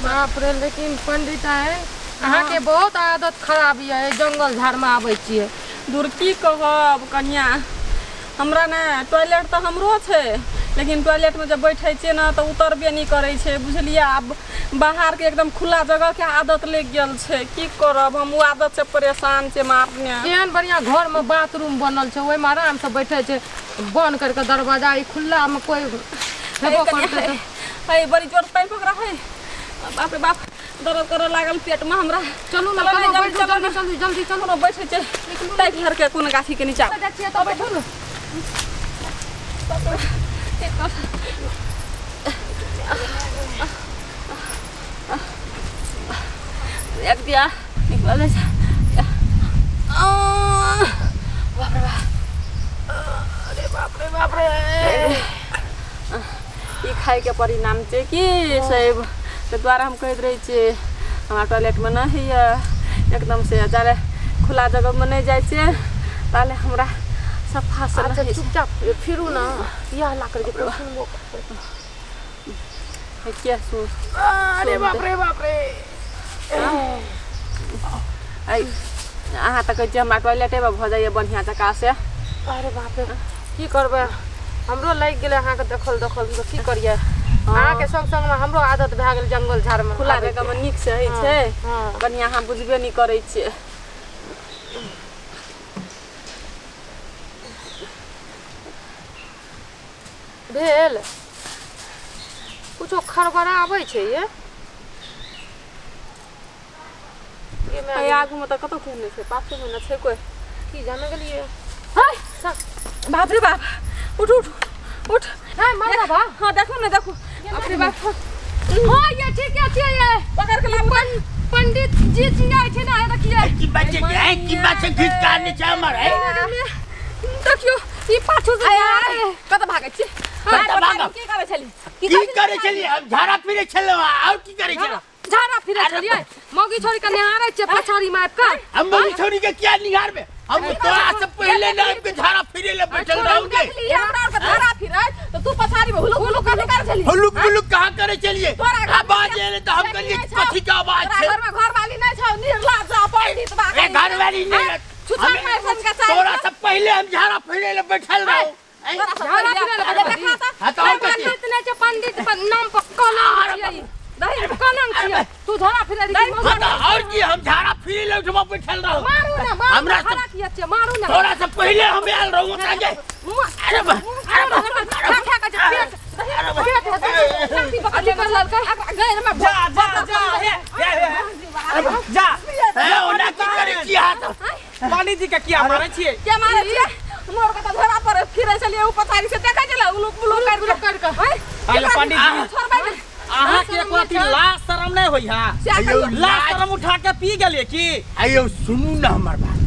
बाप रे लेकिन पंडित आए अहाँके बहुत आदत खराब यऽ जंगल झाड़मे आबै छियै। दूर की कहब कनिया, हमरा ने टॉयलेट तऽ हमरो छै लेकिन टॉयलेटमे जब बैठे छियै ने तऽ उतरबे नहि करै छै बुझलियै। आब बाहरके एकदम खुला जगहके आदत लागि गेल छै, की करब हम ओ आदत से परेशान छै मारने। केहन बढ़िआँ घरमे बाथरूम बनल छै ओहिमे आरामसँ बैठे छै, बंद करिके दरवाजा, ई खुलामे कोइ हेबो करतै तऽ है बड़ी जोर पानि पकड़ा है, बाप रे बाप दर्द करऽ लागल पेटमे हमरा। चलू ने जल्दी जल्दी जल्दी जल्दी चलू ने, बैठे छै ताकि हरके कोन गाछीके नीचा जाइ छियै तऽ बैठू ने। एक दिया निकल जाइ छै। बाप रे बाप, अरे बाप रे बाप रे, ई खाइके परिणाम छै कि सब ताहि दुआरे हम कहैत रहै छियै हमरा टॉयलेटमे नहि होइए एकदम से, जाले खुला जगहमे नहि जाइ छियै ताले हमरा सफा से अच्छा चुपचाप फिरू ना, यह हल्ला कर के सुनबो है क्या सुन। अरे बाप रे बाप रे, ऐ अहाँ तऽ कहै छियै हमरा टॉयलेटेमे भऽ जाइए बढ़िआँ जकाँ से। अरे बाप रे की करबै, हमरो लागि गेलै अहाँके देखल देखल, की करियै अहाँके संग संगमे हमरो आदत भए गेल जंगल झाड़मे खुला जगहमे नीक से होइ छै कनि, अहाँ बुझबे नहि करै छियै। भेल कुछो खड़बड़ा आबै छै ये आगूमे तऽ कतहु केहन नहि छै, पाछूमे नहि छै कोइ, की जाने गेलियै। बाप रे बाप, उठ उठ उठ, है मारा बा। हां देखो ना देखो, बाप रे बाप। हां ये ठीक है छियै ये पकड़ के लाबू। पंडित जी जी आइ छै ना, देखियै की बात छै, की बात छै, घिच काटने छै हमर। है देखियो ई पाछू से कत भागै छी, कत भागब, की करै छली, की करै छली, हम झाड़ा फिरै छलौ और की करै छलौ, झाड़ा फिरै छलियै मौगी छोरी के निहारै छियै पछाड़ी मे आबि के। हम मौगी छोरी के किया निहारबे, हम तोरा से पहले ना आबि के झाड़ा फिरे ले बैठल रहौगे। हमरा आर के झाड़ा फिरै त तू पछाड़ी मे हुलुक हुलुक कथी करै छली, हुलुक हुलुक कहां करै छलियै, आवाज एले त हम कहलियै कथी के आवाज छै, घर में घरवाली नै छौ निर्लाज पंडित बा, ए घरवाली नै छुछा फैशन के चाही, तोरा से पहले हम झाड़ा फिरे ले बैठल रहौ। झाड़ा फिरे ले देखा त हां त और कथी पंडित नै छै, पंडित नाम पर कलंक छियै, दही कलंक छियै, तू झाड़ा फिरे ले और की, हम झाड़ा फिरे ले उठमा बैठल रहौ। मारू ना हमरा झाड़ा किया छै, मारू ना, तोरा से पहले हम आयल रहौ ताजे। अरे अरे खा खा के पेट पेट हेतै अथी कर ललकै गैर में जा जा जा हे जा ए ओना की करै छी हाथ पंडित जी के किया मारै छियै, के मारै छियै, मोर के त झोरा पर फिरै छलियै उ पछाड़ी से देखै छलै उलुक बुलुक कर कर के। अरे पंडित जी छोड़बै ने अहाँ के एको अथी लाज शरम नहि होई है, लाज शरम उठा के पी गेलियै की? आइयो सुनू ना हमर बात,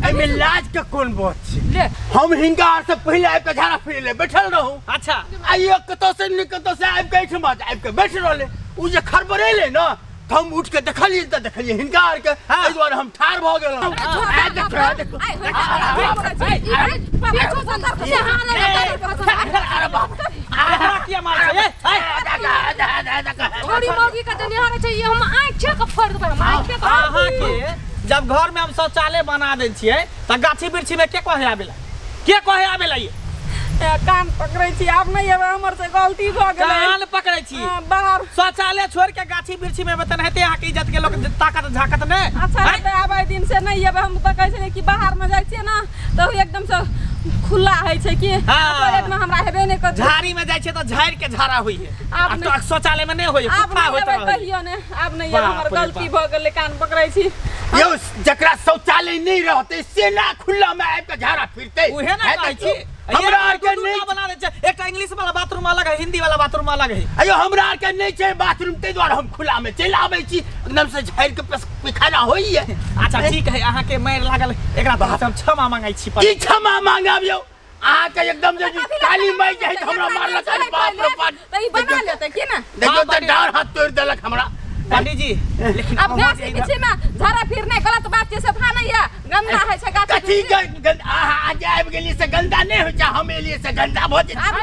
एहिमे लाज के कोन बात छै, ले हम हिनका आर से पहिले आबि के झाड़ा फिरे ले बैठल रहू। अच्छा आइयो कतौ से नि कतौ से आबि के एहिठमा आबि के बैठ रहले, उ जे खड़बड़ेले न त हम उठ के देखलियै त देखलियै हिनका आर के, एहि दुआरे हम ठाढ़ भऽ गेलहुँ। छोरी मौगी के जे निहारै छै, ई हम आँखे के फोड़ि देबै, हम आँखे के। अहाँके जब घर में हम शौचालय बना दै छियै त गाछी वृक्षी में के कहे आबेला, के कहे आबेला? ये कान पकड़ै छी आब नहि एबै, हमर से गलती भऽ गेलै। कान पकड़ै छी बाहर शौचालय छोड़ के गाछी वृक्षी में एबै तेनाहिते अहाँके इज्जत के लोक ताकत झाकत नहि। अच्छा तऽ आब एहि दिन से नहि एबै, हम तऽ कहै छलियै कि बाहर में जाइ छियै ने तऽ एकदम से खुला होइ छै कि टॉयलेट में हमरा हेबे नहि करतै, झाड़ी में जाइ छियै तऽ झाड़ि के झाड़ा होइ है, आब शौचालय में नहि होइ है, आब नहि एबै कहियो नहि, आब नहि एबै, हमर गलती भऽ गेलै, कान पकड़ै छी। यौ जकरा शौचालय नहि रहतै से ना खुला में आबि के झाड़ा फिरतै, उहे ना कहै छी। हमरा आर के नहीं बना दे छै, एकटा इंग्लिश वाला बाथरूम अलग है, हिंदी वाला बाथरूम अलग है। अयो हमरा आर के नहीं छै बाथरूम, ताहि दुआरे हम खुला में चलि आबै छी, एकदम से झाड़ि के पैखाना होइए। अच्छा ठीक है, अहाँ के मारि लागल एकरा तऽ हम क्षमा मांगै छी। की क्षमा मांगब यौ, अहाँ के एकदम जे काली माइ जे है हमरा मारलक, बाप रे बाप, तऽ ई बना लेतै की ना, देखियौ तऽ डाँर हाथ तोड़ि देलक हमरा। पंडित जी लेकिन अब गाछी पीछे में झाड़ा फिरने गलत बात छै, सफा नहीं है, गंदा है छै गाछी। कथी अहाँ आज आबि गेलियै से गंदा नहि होइ छै, हम एलियै से गंदा भऽ जेतै। आब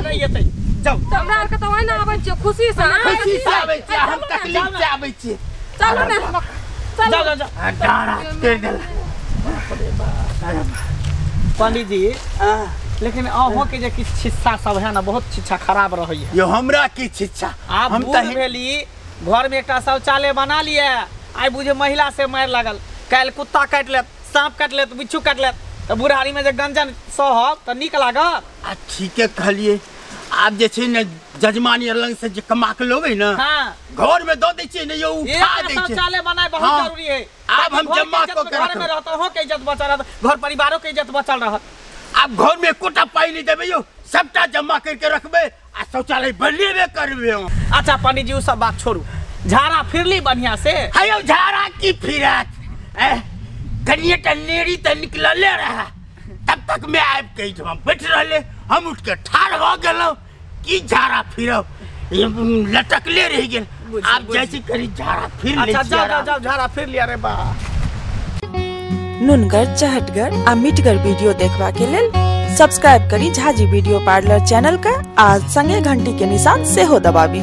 नहि एतै, जाओ। हमरा आर के त ओहिना आबै छियै खुशी से। खुशी से आबै छियै, हम तकलीफ से आबै छियै। चलू ने, जाओ जाओ जाओ। डारा कर देला पंडित जी। लेकिन अहों के जे किछु छिस्सा सब है ना, बहुत छिच्छा खराब रहै है। यो हमरा की छिच्छा? आब हम बूढ़ तऽ भेली, घर में एकटा शौचालय बना लिए, आइ बुझे महिला से मारि लागल, काल्हि कुत्ता काटि लेत, सांप काटि लेत, बिच्छू काटि लेत, तऽ बुढ़ारी में जे गंजन सहब तऽ नीक लागत? आ ठीके कहलिए। आब जे छै ने जजमानी लग से जे कमा के लेबै ने, हाँ, घर में दऽ दै छियै ने यो, उठा एकटा दै छै। शौचालय बनाए बहुत हाँ। जरूरी है। आब हम ताकि घर जमा के कऽ इज्जत के घर में रखब। रहत, अहों के इज्जत बचल रहत, घर परिवारों के इज्जत बचल रहत। आब घर में एकोटा पाई नहीं देबै यो, सबटा जमा करके रखबै आ शौचालय बनेबे करबै हम। अच्छा पंडित जी, उ सब बात छोड़ू, झाड़ा फिरली बढ़िया से? हयो झाड़ा की फिरत, कनिए टा नेरी तऽ निकलले रहे, तब तक मैं आबि के एहिठाम बैठ रहले। हम उठ के ठाढ़ भऽ गेलहुँ कि झाड़ा फिरब, ये लटकले रहि गेल। आब जाइ छी कनि झाड़ा फिर लै अच्छा छी जाओ जाओ आराम। जाओ, झाड़ा फिर लिया रे बा। नुनगर, चहटगर आ मिठगर वीडियो देखबा के लेल सब्सक्राइब करी झाजी वीडियो पार्लर चैनल के आ संगे घंटी के निशान सेहो दबाबी।